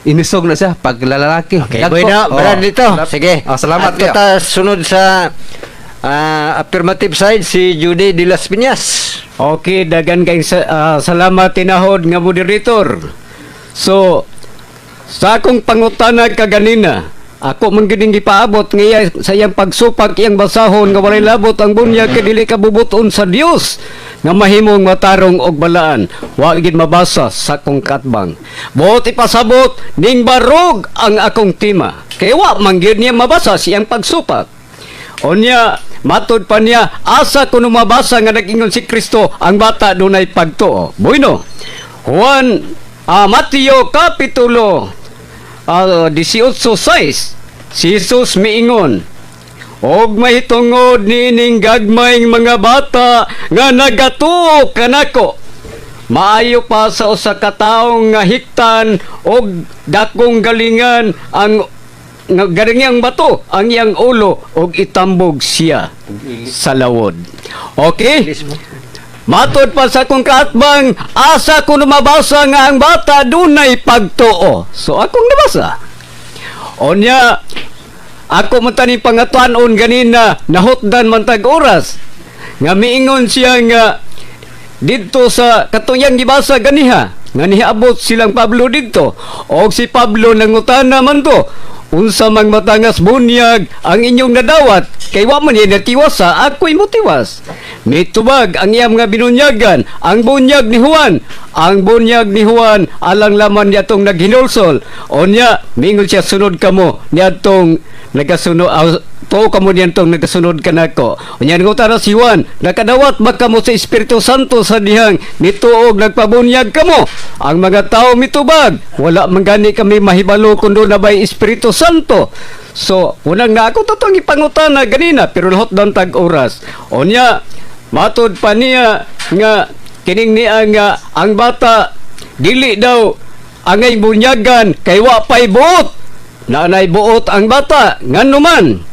[SPEAKER 2] Inisog na siya pag lalaki.
[SPEAKER 1] Okay,
[SPEAKER 2] Dagko.
[SPEAKER 1] bueno,
[SPEAKER 2] Oh.
[SPEAKER 1] brad dito. Sige.
[SPEAKER 2] Oh, salamat
[SPEAKER 1] At
[SPEAKER 2] kayo.
[SPEAKER 1] ta sunod sa affirmative side si Judy de las Piñas.
[SPEAKER 3] Okay, dagan kay salamat tinahod nga moderator. So, sa akong pangutana kaganina, ako man gid ning gipaabot nga iya, sa iyang pagsupak iyang basahon nga walay labot ang bunyag kay dili ka bubuton sa Dios nga mahimong matarong og balaan. Wa gid mabasa sa akong katbang. Buot ipasabot ning barog ang akong tima. Kay wa man gyud niya mabasa sa iyang pagsupak. Unya, matod pa niya, asa kuno mabasa nga nag-ingon si Kristo, ang bata dunay pagtuo? Bueno, Juan, Mateo Kapitulo 18:6, si Jesus miingon, "Og mahitungod niining gagmayng mga bata nga nagatuo kanako, maayo pa sa usa ka tawo nga hiktan og dakong galingan ang nga galingang bato ang iyang ulo og itambog siya sa lawod." Okay? Matod pa sa akong kaatbang, asa ko mabasa nga ang bata dunay pagtuo? So akong nabasa. Onya, ako man tani pangatuanon ganina, nahutdan man tag oras. Nga miingon siya nga didto sa katong gibasa ganiha nga niabot silang Pablo didto og si Pablo nangutana man to, "Unsa mang matangas bunyag ang inyong nadawat? Kay wa man niya natiwas sa ako'y motiwas." Mitubag ang iyang mga binunyagan, ang bunyag ni Juan, ang bunyag ni Juan alang laman niya naghinulsol. Onya mingon siya, "Sunod kamo niadtong nagasunod, tuo kamo niyantong nagasunod kanako." Unya nangutana si Juan, "Nakadawat ba kamo sa Espiritu Santo sa dihang nituog nagpabunyag kamo?" Ang mga tao mitubag, "Wala man gani kami mahibalo kung duna ba'y Espiritu Santo." So, unang na ako totoong ipangutana ganina pero lahot dan tag oras. Unya, matod pa niya nga kining niya nga ang bata dili daw angay bunyagan kay wa pay buot. Naanay buot ang bata ngano man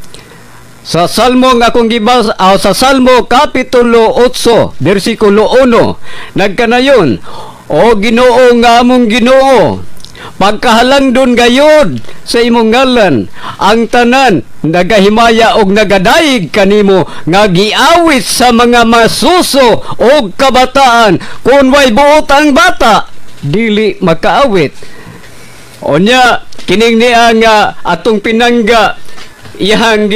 [SPEAKER 3] sa Salmo nga akong gibas sa Salmo Kapitulo 8 bersikulo 1, nagkanayon, "O Ginoo nga among Ginoo, pagkahalangdon gayod sa imong ngalan. Ang tanan nagahimaya og nagadayeg kanimo nga giawit sa mga masuso og kabataan." Kung way buot ang bata, dili makaawit. Onya kining niya nga atong pinangga iyahang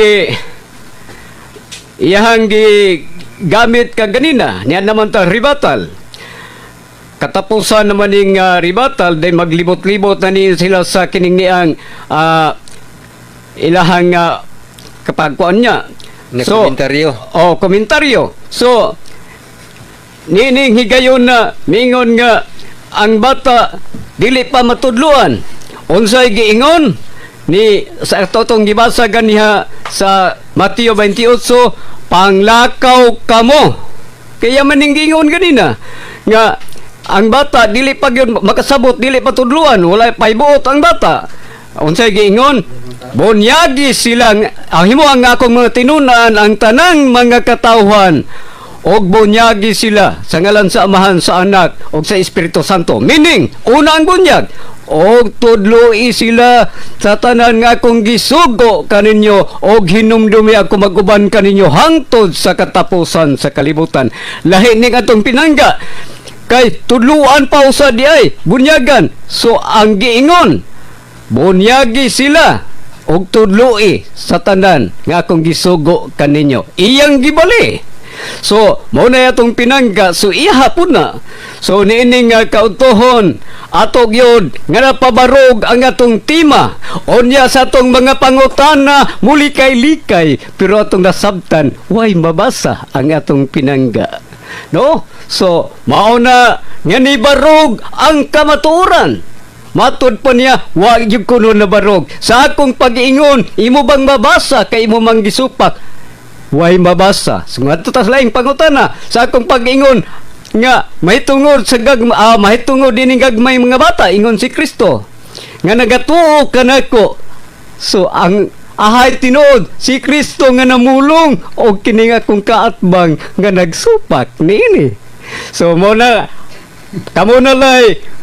[SPEAKER 3] gi gamit kaganina niya naman ta rebuttal. Katapusan naman ning rebuttal day maglibot-libot na ni sila sa kining niang ilahang kapagkuan niya.
[SPEAKER 1] Na komentaryo.
[SPEAKER 3] Oh, komentaryo. So nining higayon na mingon nga ang bata dili pa matudluan, unsay giingon ni sa totong gibasa ganiha sa Mateo 28, "Panglakaw kamo"? Kaya maning giingon ganina nga ang bata dili pa gyud makasabot, dili pa tudluan, wala pay buot ang bata, unsay giingon? "Bunyagi silang ang himo ang akong mga tinunan ang tanang mga katawhan og bunyagi sila sa ngalan sa Amahan, sa Anak og sa Espiritu Santo." Meaning, una ang bunyag og tudloi sila sa tanan nga akong gisugo kaninyo, og hinumdumi ako mag-uban kaninyo hangtod sa katapusan sa kalibutan. Lahi ning atong pinangga kay tudluan pa usa di ay bunyagan. So ang giingon, "Bunyagi sila og tudloi sa tanan nga akong gisugo kaninyo." Iyang gibali. So, mao na atong pinangga. So, iya pud na. So, niining nga kautohon, ato gyud nga napabarog ang atong tema. Unya sa atong mga pangutana, muli kay likay, pero atong nasabtan, way mabasa ang atong pinangga. No? So, mao na nga nibarog ang kamatuoran. Matod pa niya, wa gyud kuno nabarog. Sa akong pag-iingon, imo bang mabasa kay imo mang gisupak? Way mabasa. So, ngadto tas laing pangutana sa akong pag-ingon nga mahitungod sa gag mahitungod dining gagmay mga bata, ingon si Kristo nga nagatuo kanako. So ang ahay tinuod si Kristo nga namulong og kini nga akong kaatbang nga nagsupak niini. So mo na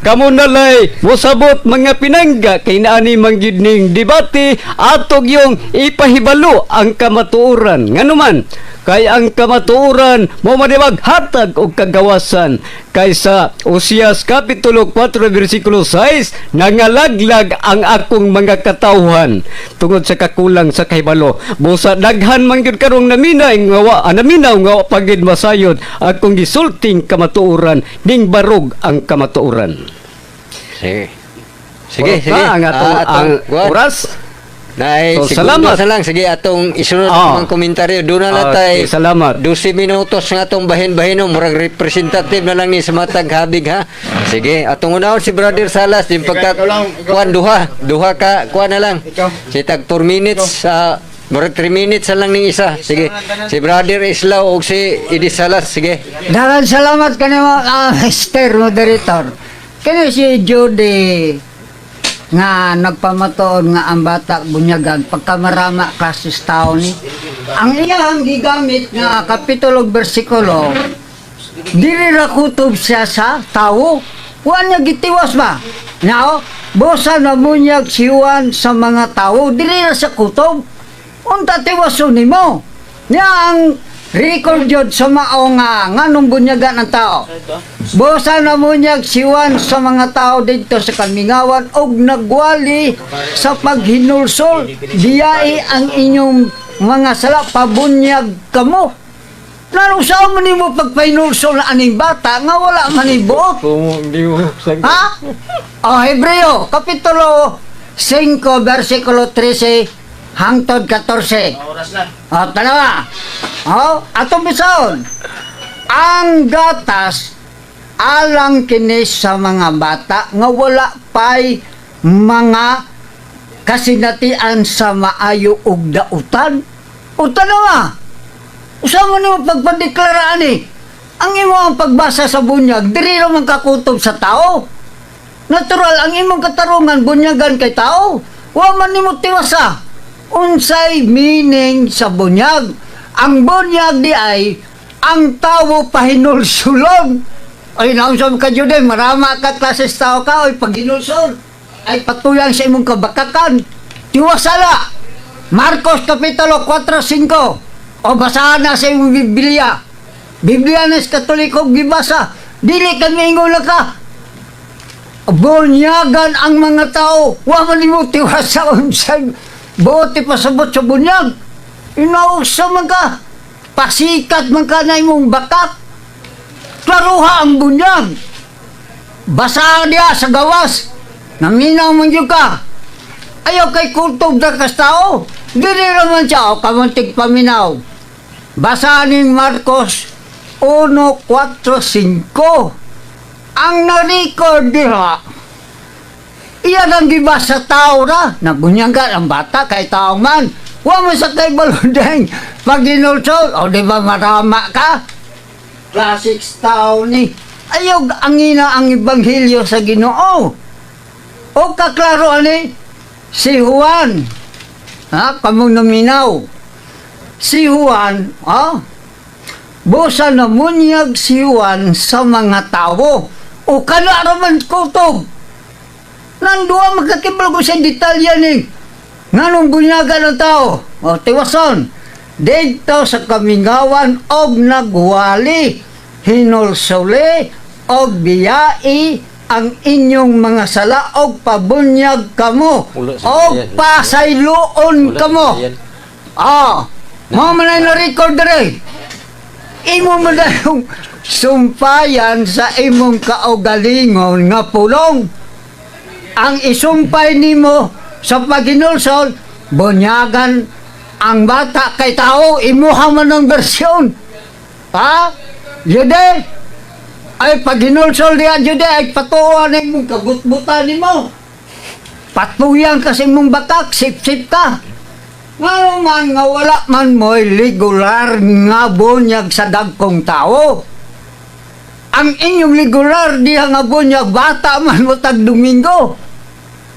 [SPEAKER 3] Kamo nalay mosabot, mga pinangga, kay naani man gyud ning debate, atog yung ipahibalo ang kamatuoran. Nganuman kay ang kamatuoran mo hatag og kagawasan, kay sa Osias kapitulo 4 bersikulo 6, "Nangalaglag ang akong mga katawhan tungod sa kakulang sa kahibalo." Busa daghan man gyud karong naminaw nga wa ah, naminaw nga wa pa gyud masayod akong gisulting kamatuoran ning barog ang kamatuoran.
[SPEAKER 1] Sige. Sige,
[SPEAKER 3] Oras
[SPEAKER 1] sige.
[SPEAKER 3] na ang atong
[SPEAKER 1] Ah, atong
[SPEAKER 3] ang
[SPEAKER 1] kuwan.
[SPEAKER 3] oras.
[SPEAKER 1] Nay,
[SPEAKER 3] So,
[SPEAKER 1] segundo
[SPEAKER 3] salamat.
[SPEAKER 1] sa lang. Sige, atong isunod ang mga komentaryo. Doon na lang
[SPEAKER 3] Okay,
[SPEAKER 1] tay.
[SPEAKER 3] salamat.
[SPEAKER 1] 12 minutos nga atong bahin-bahin. No? Murag representative na lang ni sa matag habig ha. Sige, atong unahon si Brother Salas. Din pagka, kuan, duha. Duha ka, kuan na lang. Si tag 4 minutes sa murag 3 minutes na lang ning isa. Sige. Si Brother Islaw o si Idi Salas. Sige.
[SPEAKER 4] Daghang salamat kanimo, Mr. Moderator. Kani si Judy nga nagpamatuod nga ang bata bunyagan pagkamarama klases tao ni. Ang iyang gigamit nga kapitulo ug bersikulo, dili ra kutob siya sa tawo. Wa niya gitiwas ba? Now, busa na bunyag si Juan sa mga tao, dili ra sa kutob. Unta tiwason nimo. Nya ang record yun sa mao nga nganong bunyagan ang tao. Busa na bunyag si Juan sa mga tao dito sa kamingawan og nagwali sa paghinulsol. Diyai ang inyong mga sala, pabunyag kamo. Lalo sa man nimo pagpahinulsol na aning bata nga wala man ni buot. Ha? O Hebreo, Kapitulo 5, versikulo 13 hangtod 14. O, tanawa. O, atong bisaon. Ang gatas alang kini sa mga bata nga wala pa'y mga kasinatian sa maayo ug dautan. O tanawa. Usa man nimo pagpadeklaraan eh. Ang imo ang pagbasa sa bunyag, diri ra man kakutob sa tao. Natural ang imong katarungan bunyagan kay tao. Wa man nimo tiwasa. Unsay meaning sa bunyag? Ang bunyag di ay ang tawo pahinulsulon. Ay naunsa ka Jude, marama ka klases tao ka oy paghinulsol. Ay patulang sa imong kabakakan. Tiwasala. Marcos Kapitulo 4:5. O basahan na sa imong Biblia. Biblia na sa Katoliko gibasa. Dili kami ingon na ka. Bunyagan ang mga tao. Wa man nimo tiwasa unsay buot ipasabot sa bunyag. Inausa man ka. Pasikat man ka na imong bakak. Klaruha ang bunyag. Basa diya sa gawas. Naminaw man yun ka. Ayaw kay kultog na kas tao. Dili raman siya o kamuntig paminaw. Basa ning Marcos 1, 4, 5. Ang na-record diha, iyan ang gibasa tao ra. Nabunyagan ang bata kay tao man. Wa man sa kay baludeng. Pag ginulsol, o di ba marama ka? Classic tao ni. Ayaw ang ina ang ebanghelyo sa Ginoo. O kaklaro ani si Juan. Ha, kamong naminaw. Si Juan, ha? Busa na munyag si Juan sa mga tao. O kana raman kutob. Nanduwa magkakibalo ko sa detalya ni. Nganong bunyagan ang tao? O tiwason. Dito sa kamingawan og nagwali, hinulsuli og biyai ang inyong mga sala og pabunyag kamo
[SPEAKER 1] Wala sa
[SPEAKER 4] og
[SPEAKER 1] bayan.
[SPEAKER 4] pasayloon
[SPEAKER 1] Wala sa
[SPEAKER 4] kamo.
[SPEAKER 1] bayan.
[SPEAKER 4] Ah, mo man ay na-record dere. Imo man na yung sumpayan sa imong kaugalingon nga pulong. Ang isumpay nimo sa paghinulsol, bunyagan ang bata kay tao, imuha man ang bersyon. Ha? Jude? Ay, paghinulsol diya, Jude, ay patuan imong kagutbutan nimo. Patuyan kasi mong bakak, sip-sip ka. Nga man nga wala man mo'y regular nga bunyag sa dagkong tao. Ang inyong regular diha nga bunyag bata man mo tag Domingo.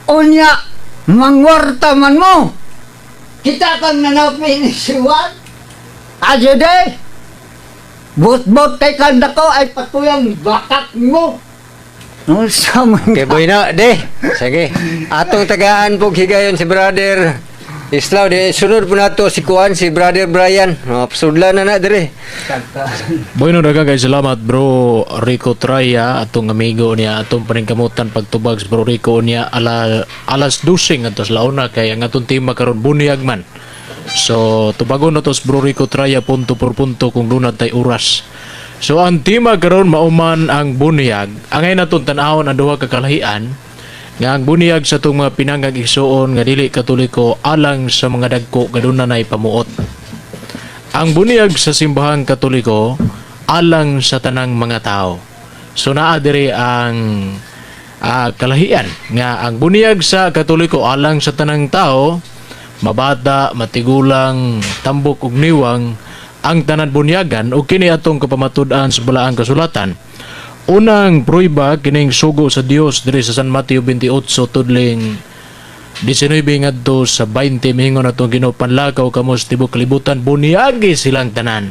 [SPEAKER 4] Unya, mangwarta man mo. Kita kang nanapin ni si Juan. Ajude, bot-bot kay kanda ko ay patuyang bakak mo. Unsa man
[SPEAKER 1] Okay, boy na, de. Sige. Atong tagaan po higayon si Brother Islaw, de. Sunod po nato si Kuan, si Brother Brian. No, sudlan na na dire.
[SPEAKER 5] Bueno, daghang kay salamat, Bro Rico Traya, atong amigo niya, atong paningkamutan pagtubag sa Bro Rico niya alas 12 ngadto sa launa kay ang atong tema karon bunyag man. So tubagon na to sa Bro Rico Traya punto por punto kung duna tay oras. So ang tema karon mauman ang bunyag. Angay naton tan-awon ang duha ka kalahian nga ang bunyag sa atong mga pinanggag igsuon nga dili Katoliko alang sa mga dagko nga duna nay pamuot. Ang bunyag sa Simbahang Katoliko alang sa tanang mga tao. So naa diri ang kalahian nga ang bunyag sa Katoliko alang sa tanang tao, mabata, matigulang, tambok ug niwang, ang tanan bunyagan ug kini atong kapamatud-an sa Balaang Kasulatan. Unang prueba kining sugo sa Dios diri sa San Mateo 28 tudling 19 ngadto sa 20, miingon atong Ginoo, "Panlakaw kamo sa tibuok kalibutan, bunyagi silang tanan."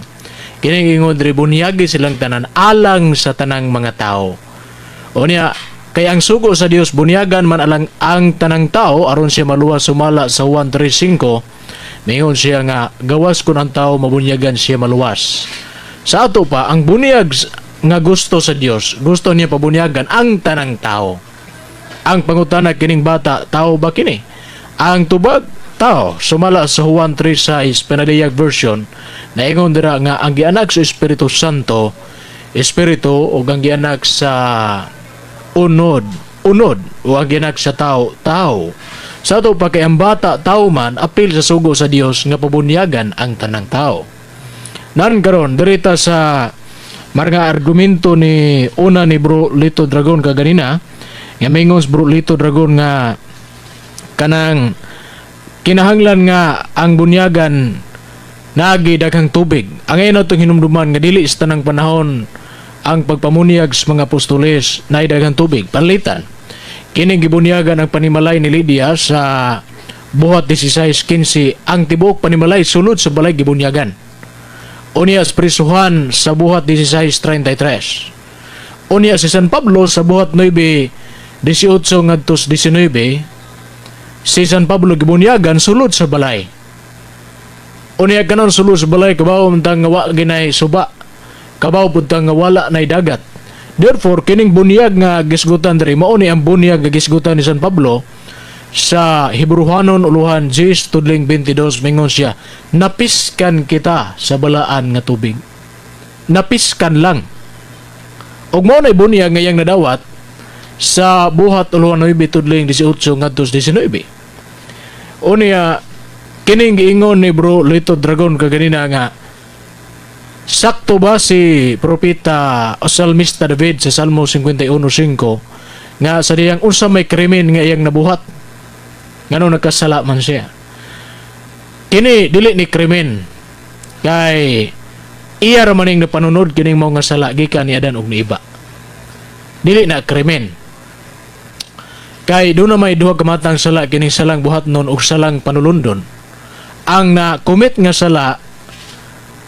[SPEAKER 5] Kining ingon diri, bunyagi silang tanan alang sa tanang mga tao. Unya kay ang sugo sa Dios bunyagan man alang ang tanang tao aron siya maluwas sumala sa Juan 3:5. Mingon siya nga gawas kun ang tao mabunyagan, siya maluwas. Sa ato pa, ang bunyag nga gusto sa Dios, gusto niya pabunyagan ang tanang tao. Ang pangutana, kining bata, tao ba kini? Ang tubag, tao. Sumala sa Juan 3:6 Pinaliyag version, naingon dira nga ang gianak sa Espiritu Santo, espiritu, o ang gianak sa unod, unod, o ang gianak sa tao, tao. Sa ato pa, kay ang bata tao man, apil sa sugo sa Dios nga pabunyagan ang tanang tao. Nan karon dirita sa mga argumento ni una ni Bro Lito Dragon kaganina nga mingon si Bro Lito Dragon nga kanang kinahanglan nga ang bunyagan naagi daghang tubig. Ang ngayon atong hinumduman nga dili sa tanang panahon ang pagpamunyag sa mga apostoles na daghang tubig. Panalitan, kining gibunyagan ang panimalay ni Lydia sa Buhat 16:15, ang tibuok panimalay sulod sa balay gibunyagan. Unya sa prisuhan sa Buhat 16:33. Unya si San Pablo sa Buhat 9:18 ngadto sa 19, si San Pablo gibunyagan sulod sa balay. Unya kanon sulod sa balay, kabaw man ta nga wa ginay suba. Kabaw pud ta nga wala nay dagat. Therefore, kining bunyag nga gisgutan diri mao ni ang bunyag nga gisgutan ni San Pablo sa Hebreohanon uluhan 10 tudling 22. Mingon siya, "Napiskan kita sa balaan nga tubig." Napiskan lang. Ug mao nay bunyag nga iyang nadawat sa Buhat uluhan 9 tudling 18 ngadto sa 19. Unya kining giingon ni Bro Lito Dragon kaganina nga sakto ba si propeta o salmista David sa Salmo 51:5 nga sa diyang unsa may krimen nga iyang nabuhat, ngano nagkasala man siya? Kini dili ni krimen kay iya ra maning napanunod kining mao nga sala gikan ni Adan ug ni Eva. Dili na krimen kay doon na may duha ka matang sala, kining salang buhatnon ug salang panulundon. Ang na commit nga sala,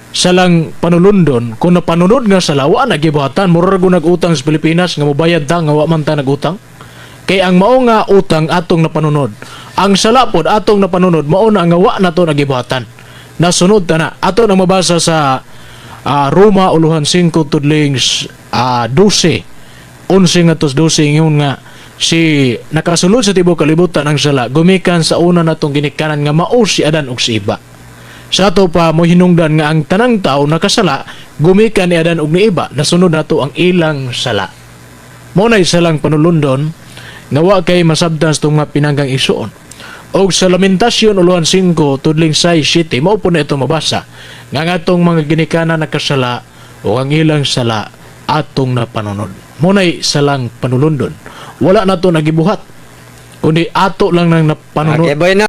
[SPEAKER 5] salang panulundon, kung napanunod nga sala, wa na gibuhatan. Murag og nag-utang sa Pilipinas nga mobayad ta nga wa man ta nag-utang, kay ang mao nga utang atong napanunod. Ang sala pod atong napanunod, mao na nga wa na to nagibuhatan, nasunod ta na. Ato nang mabasa sa Roma uluhan 5 tudling 12, 11 ngadto 12, ingon nga si nakasulod sa tibuok kalibutan ang sala gumikan sa una natong ginikanan nga mao si Adan ug si Eva. Sa ato pa, mo hinungdan nga ang tanang tao nakasala gumikan ni Adan ug ni Eva, nasunod nato ang ilang sala. Mo na isa lang panulundon nga wa kay masabtan sa itong mga pinanggang igsuon. Og sa Lamentasyon uluhan 5 tudling 6 7, mao po na ito mabasa nga ang atong mga ginikanan nakasala o ang ilang sala atong napanunod. Mo na salang panulundon. Wala na to nagibuhat kundi ato lang nang napanunod.
[SPEAKER 1] Okay, boy na.